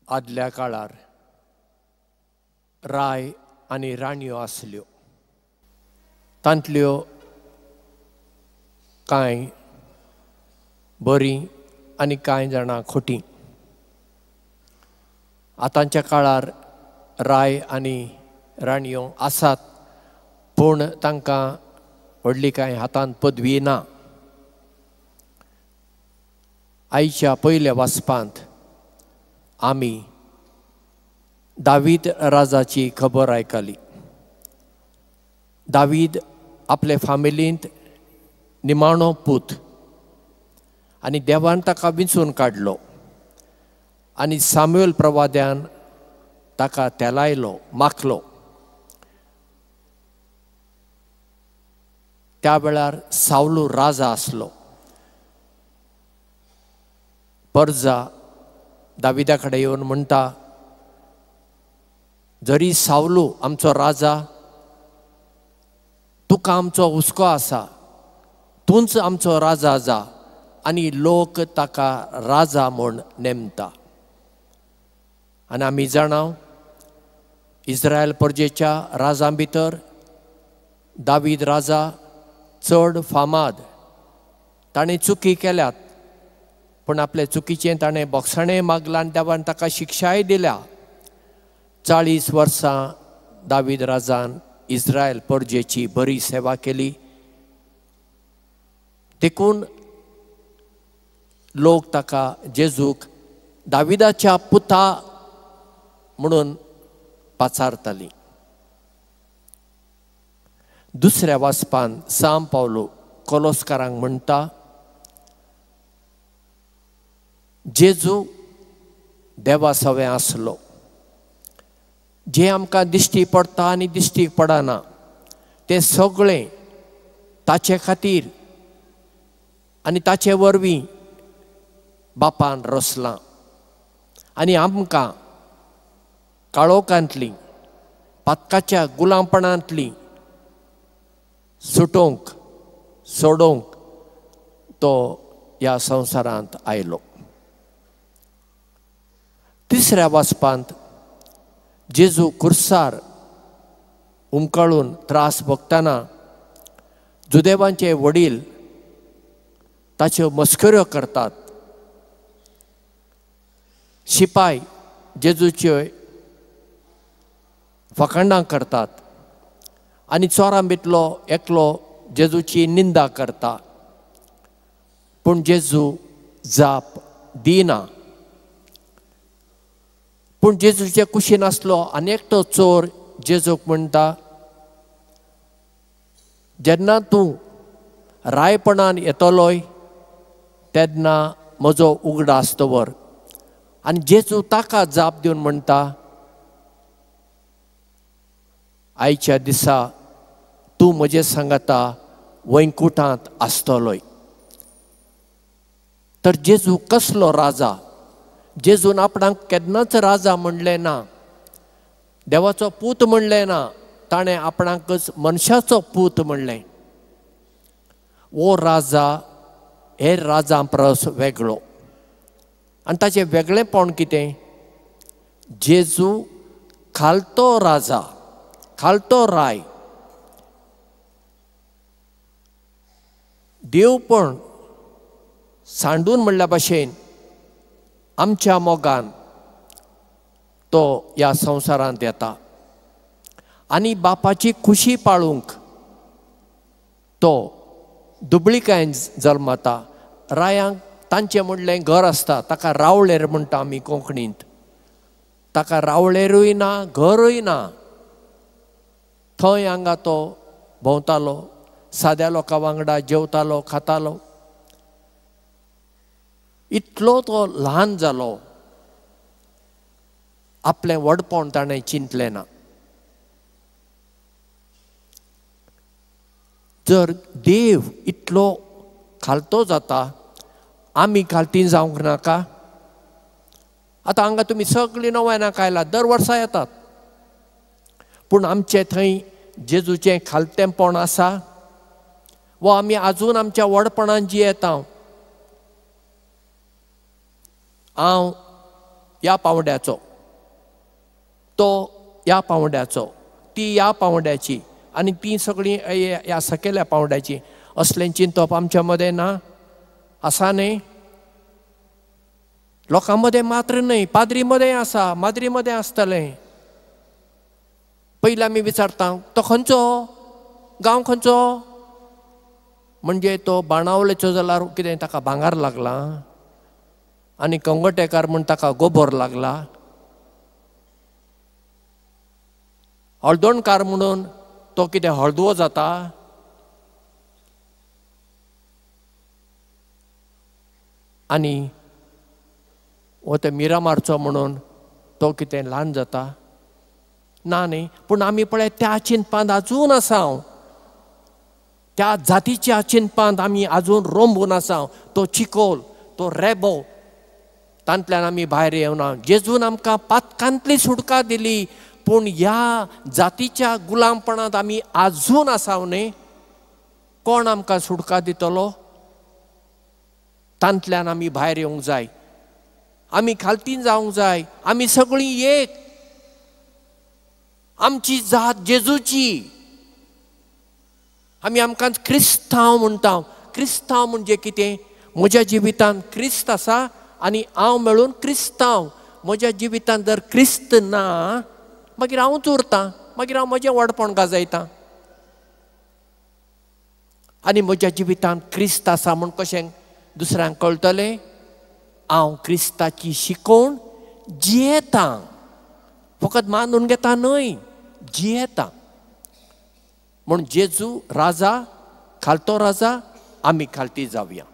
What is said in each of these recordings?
आदल्या काळार राय आनी राणयो आसल्यो. तांतल्यो कांय बरीं आनी कांय जाणां खोटीं. आतांच्या काळार राय आनी राणयो आसात, पूण तांकां व्हडली कांय हातांत पदवी ना. आयच्या पयल्या वाचपांत आमी दावीद राजाची खबर आयकली. दावीद आपले फामिलींत निमाणो पूत आनी देवान ताका विंचून काडलो आनी सामुएल प्रवाद्यान ताका तेलायलो, माखलो. त्या वेळार सावलू राजा आसलो. परजा दाविदा कडेन येवन म्हणटा, जरी सावलू आमचो राजा, तुका आमचो हुस्को आसा, तूंच आमचो राजा जा, आनी लोक ताका राजा म्हूण नेमता. आनी आमी जाणा इस्रायल परजेच्या राजां भितर दावीद राजा चड फामाद. ताणें चुकी केल्यात, पूण आपले चुकीचें ताणें बोगसाणें मागलां आनी देवान ताका शिक्षाय दिल्या. 40 वर्सां दावीद राजान इस्रायल परजेची बरी सेवा केली, देखून लोक ताका जेजूक दाविदाच्या पुता म्हणून पाचारताली. दुसऱ्या वाचपान सांव पावलो कोलोस्कारांक म्हणटा, जेजू देवा सवें आसलो. जें आमकां दिश्टी पडटा आनी दिश्टी पडना तें सगळें ताचे खातीर आनी ताचे वरवीं बापान रचलां आनी आमकां काळोखांतली, पातकाच्या गुलामपणांतली सुटोवंक, सोडोवंक तो ह्या संवसारांत आयलो. तिसऱ्या वाचपांत जेजू कुर्सार उमकाळून त्रास भोगतना जुदेवांचे वडील ताच्यो मस्कऱ्यो करतात. शिपाय जेजूच्यो फकांडां करतात आनी चोरां भितलो एकलो जेजूची निंदा करता, पूण जेजू जाप दिना. पूण जेजूचे कुशीन आसलो आनी एकटो चोर जेजूक म्हणटा, जेन्ना तूं रायपणान येतलोय तेन्ना म्हजो उगडास दवर. आनी जेजू ताका जाप दिवन म्हणटा, आयच्या दिसा तूं म्हजे सांगाता वैकुंठांत आसतलोय. तर जेजू कसलो राजा? जेजून आपणाक केन्नाच राजा म्हणलें ना, देवाचो पूत म्हणलें ना, ताणें आपणाकच मनशाचो पूत म्हणलें. वो राजा हेर राजां परस वेगळो. आनी ताचें वेगळेपण कितें? जेजू खालतो राजा, खालतो राय. देवपण सांडून म्हणल्या भाशेन आमच्या मोगान तो ह्या संवसारांत येता आनी बापाची खुशी पाळूंक तो दुबळिकायेन जल्मता. रायांक तांचें म्हणलें घर आसता, ताका रावळेर म्हणटा आमी कोंकणींत. ताका रावळेरूय ना, घरूय ना. थंय हांगा तो भोंवतालो, साद्या लोकां वांगडा जेवतालो, खातालो. इतलो तो ल्हान जालो, आपलें व्हडपण ताणें चिंतलें ना. जर देव इतलो खालतो जाता, आमी खालती जावंक नाका? आतां हांगा तुमी सगळीं नव्यानाक आयला, दर वर्सा येतात, पूण आमचें थंय जेजूचें खालतेंपण आसा वो आमी आजून आमच्या व्हडपणान जियेता? हांव ह्या पांवड्याचो, तो ह्या पांवड्याचो, ती ह्या पांवड्याची आनी ती सगळीं ह्या सकयल्या पांवड्याची, असलें चिंतप आमच्या मदें ना आसा न्ही? लोकां मदें मात्र न्हय, पाद्री मदें आसा, माद्री मदें आसतलें. पयलीं आमी विचारता तो खंयचो, गांव खंयचो, म्हणजे तो बाणावलेचो जाल्यार कितें ताका भांगर लागला आनी कंगोटेकार म्हूण ताका गोबोर लागला, हळदोणकार म्हणून तो कितें हळदुवो जाता. आनी वो ते मिरामारचो म्हणून तो कितें ल्हान जाता ना न्ही. पूण आमी पळय त्या चिंतपांत आजून आसा, त्या जातीच्या चिंतपांत आमी आजून रोंबून आसा. तो चिकोल, तो रेबो, तांतल्यान आमी भायर येवना. जेजून आमकां पातकांतली सुटका दिली, पूण ह्या जातीच्या गुलामपणांत आमी आजून आसा न्ही. कोण आमकां सुटका दितलो? तांतल्यान आमी भायर येवंक जाय, आमी खालतीन जावंक जाय. आमी सगळीं एक, आमची जात जेजूची. आमी आमकां क्रिस्तांव म्हणटा. क्रिस्तांव म्हणजे कितें? म्हज्या जिवितांत क्रिस्त आसा आनी हांव मेळून क्रिस्तांव. म्हज्या जिवितांत जर क्रिस्त ना मागीर हांवूच उरतां, मागीर हांव म्हजें व्हडपण गाजयतां. आनी म्हज्या जिवितांत क्रिस्त आसा म्हूण कशें दुसऱ्यांक कळटलें? हांव क्रिस्ताची शिकोवण जियेतां, फकत मानून घेता न्हय, जियेतां. म्हूण जेजू राजा, खालतो राजा, आमी खालती जावया.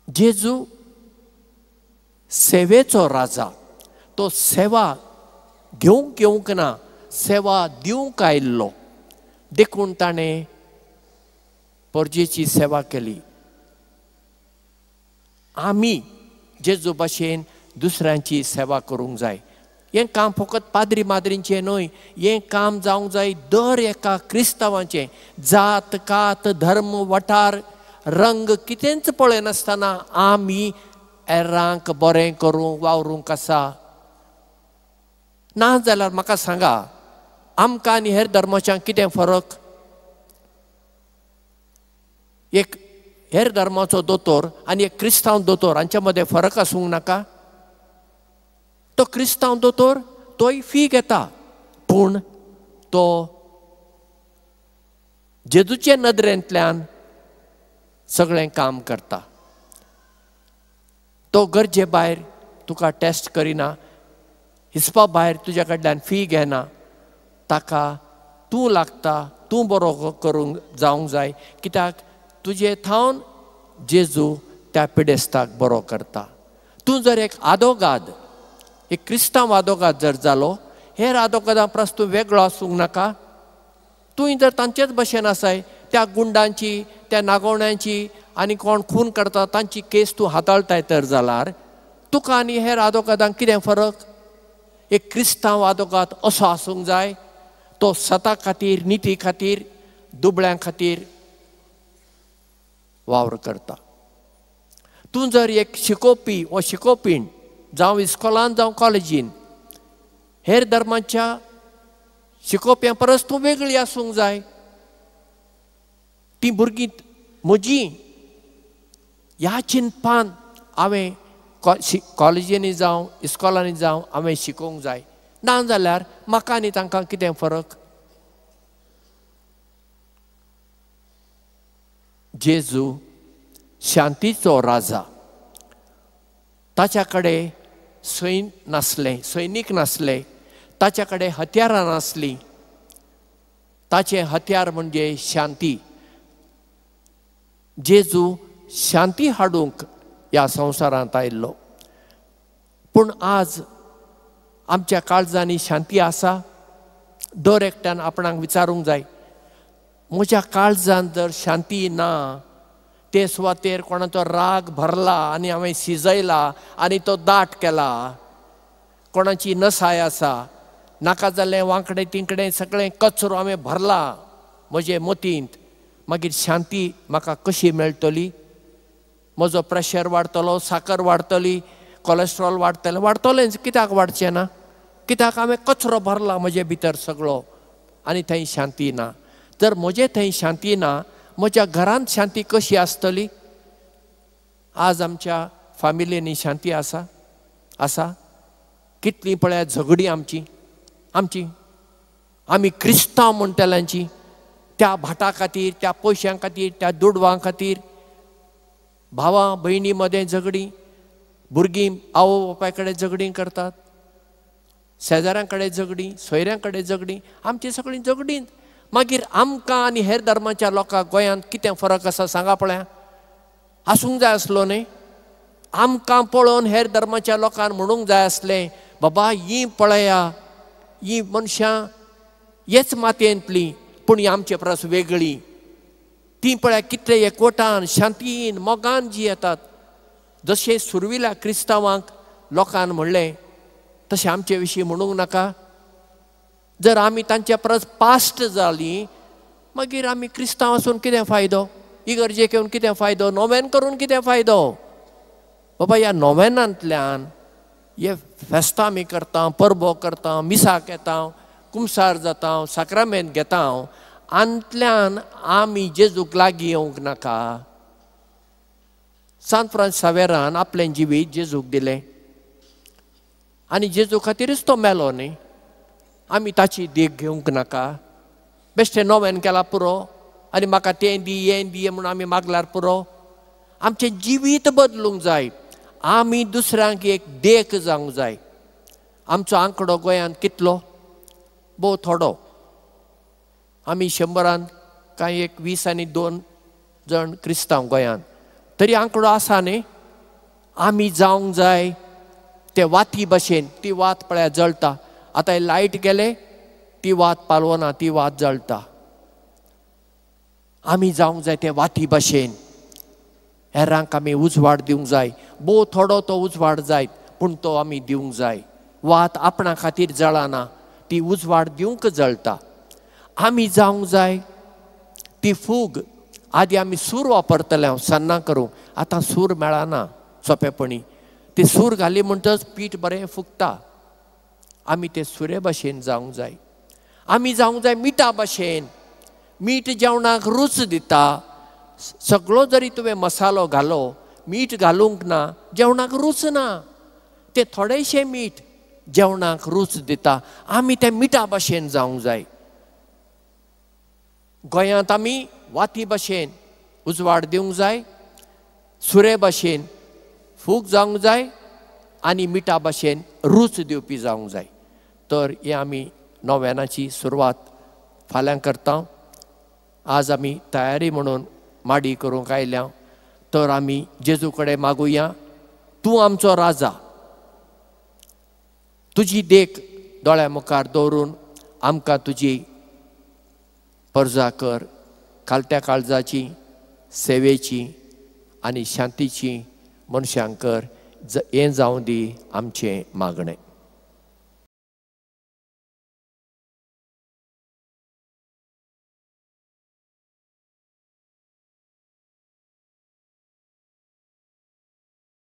जेजू सेवेचो राजा, तो सेवा घेवंक येवंक ना, सेवा दिवंक आयिल्लो. देखून ताणें परजेची सेवा केली. आमी जेजू भाशेन दुसऱ्यांची सेवा करूंक जाय. हें काम फकत पाद्री माद्रींचें न्हय, हें काम जावंक जाय दर एका क्रिस्तांवाचें. जात कात, धर्म, वाठार, रंग कितेंच पळयनासतना आमी हेरांक बरें करूंक वावरूंक आसा. ना जाल्यार म्हाका सांगा, आमकां आनी हेर धर्माच्यांक कितें फरक? एक हेर धर्माचो दोतोर आनी एक क्रिस्तांव दोतोर हांच्या मदें फरक आसूंक नाका? तो क्रिस्तांव दोतोर तोय फी घेता, पूण तो जेजूचे नदरेंतल्यान सगळें काम करता. तो गरजे भायर तुका टेस्ट करिना, हिसपा भायर तुज्या कडल्यान फी घेना. ताका तूं लागता, तूं बरो करूंक जावंक जाय, कित्याक तुजे थावन जेजू त्या पिडेस्ताक बरो करता. तूं जर एक आदोगाद, एक क्रिस्तांव आदोगाद जर जालो, हेर आदोगादां परस तूं वेगळो आसूंक नाका. तूं जर तांचेच भशेन आसाय, त्या गुंडांची, त्या नागोवण्यांची आनी कोण खून करता तांची केस तूं हाताळटाय तर जाल्यार तुका आनी हेर आदोगादांक कितें फरक? एक क्रिस्तांव आदोगाद असो आसूंक जाय, तो सता खातीर, निती खातीर, दुबळ्यां खातीर वावर करता. तूं जर एक शिकोवपी वा शिकोवपीण, जावं इस्कॉलान जावं कॉलेजीन, हेर धर्माच्या शिकोवप्यां परस तूं वेगळी आसूंक जाय. तीं भुरगीं म्हजीं ह्या चिंतपान हांवें कॉलेजींनी जावं इस्कॉलांनी जावं हांवें शिकोवंक जाय. ना जाल्यार म्हाका आनी तांकां कितें फरक? जेजू शांतीचो राजा, ताच्या कडेन सैन नासलें, सैनीक नासले, ताच्या कडेन हत्यारां नासलीं. ताचें हत्यार म्हणजे शांती. जेजू शांती हाडूंक ह्या संवसारांत आयिल्लो. पूण आज आमच्या काळजांनी शांती आसा? दर एकट्यान आपणाक विचारूंक जाय, म्हज्या काळजांत जर शांती ना, ते सुवातेर कोणाचो राग भरला आनी हांवें शिजयला आनी तो दाट केला, कोणाची नसाय आसा, नाका जाल्लें वांकडें तिंकडें सगळें कचरो हांवें भरला म्हजे मतींत, मागीर शांती म्हाका कशी मेळटली? म्हजो प्रेशर वाडटलो, साकर वाडटली, कोलेस्ट्रॉल वाडटलें, वाडटलेंच, कित्याक वाडचें ना? कित्याक हांवें कचरो भरला म्हजे भितर सगळो आनी थंय शांती ना. जर म्हजे थंय शांती ना, म्हज्या घरांत शांती कशी आसतली? आज आमच्या फामिलींनी शांती आसा? आसा? कितलीं पळयात झगडीं आमची, आमची आमी क्रिस्तांव म्हणटल्यांची, त्या भाटा खातीर, त्या पयशां खातीर, त्या दुडवां खातीर भावा भयणी मदें झगडीं, भुरगीं आवय बापाय कडेन झगडीं करतात, शेजाऱ्यां कडेन झगडीं, सोयऱ्यां कडेन झगडीं, आमची सगळीं झगडीं. मागीर आमकां आनी हेर धर्माच्या लोकांक गोंयांत कितें फरक आसा सांगा पळया? आसूंक जाय आसलो न्ही? आमकां पळोवन हेर धर्माच्या लोकांक म्हणूंक जाय आसलें, बाबा ही पळया, ही मनशां हेच मातयेंतलीं, पूण ही आमचे परस वेगळी. ती पळया कितले एकवटान, शांतीन, मोगान जियेतात. जशें सुरविल्या क्रिस्तांवांक लोकान म्हणलें तशें आमचे विशीं म्हणूंक नाका? जर आमी तांचे परस पास्ट जालीं मागीर आमी क्रिस्तांव आसून कितें फायदो? इगर्जेक येवन कितें फायदो? नोवेन करून कितें फायदो? बाबा ह्या नोवेनांतल्यान हे फेस्तां आमी करता, परबो करता, मिसाक येता, कुमसार जाता, साक्रामेंत घेता, आंतल्यान आमी जेजूक लागीं येवंक नाका? सांत फ्रांस सावेरान आपलें जिवीत जेजूक दिलें आनी जेजू खातीरच तो मेलो न्ही? आमी ताची देख घेवंक नाका? बेश्टें नोवेन केला पुरो आनी म्हाका तें दी हें दी म्हणून आमी मागल्यार पुरो? आमचें जिवीत बदलूंक जाय. आमी दुसऱ्यांक एक देख जावंक जाय. आमचो आंकडो गोंयांत कितलो? भोव थोडो. आमी 100 कांय एक 20 आनी 2 जाण क्रिस्तांव गोंयांत, तरी आंकडो आसा न्ही? आमी जावंक जाय ते वाती भशेन. ती वात पळया जळटा, आतां लायट गेले ती वात पालवना, ती वात जळटा. आमी जावंक जाय ते वाती भशेन. हेरांक आमी उजवाड दिवंक जाय. भोव थोडो तो उजवाड जायत पूण तो आमी दिवंक जाय. वात आपणा खातीर जळना, ती उजवाड दिवंक जळटा. आमी जावंक जाय ती फूग. आदी आमी सूर वापरतले हांव सन्नां करूंक, आतां सूर मेळना सोंपेपणी. ती सूर घाली म्हणटच पीठ बरें फुगता. आमी ते सुरे भशेन जावंक जाय. आमी जावंक जाय मिठा भशेन. मीठ जेवणाक रूच दिता. सगळो जरी तुवें मसालो घालो, मीठ घालूंक ना, जेवणाक रूच ना. तें थोडेशें मीठ जेवणाक रूच दिता. आमी त्या मिठा भशेन जावंक जाय. गोंयांत आमी वाती भशेन उजवाड दिवंक जाय, सुरे भशेन फूग जावंक जाय आनी मिठा भशेन रूच दिवपी जावंक जाय. तर हे आमी नोवेनाची सुरवात फाल्यां करता. आज आमी तयारी म्हणून माडी करूंक आयल्या. तर आमी जेजू कडेन मागुया, तूं आमचो राजा, तुजी देख दोळ्या मुखार दवरून आमकां तुजी परजा कर. खालत्या काळजाची, सेवेची आनी शांतीची मनशांक कर. हें जावं दी आमचें मागणें.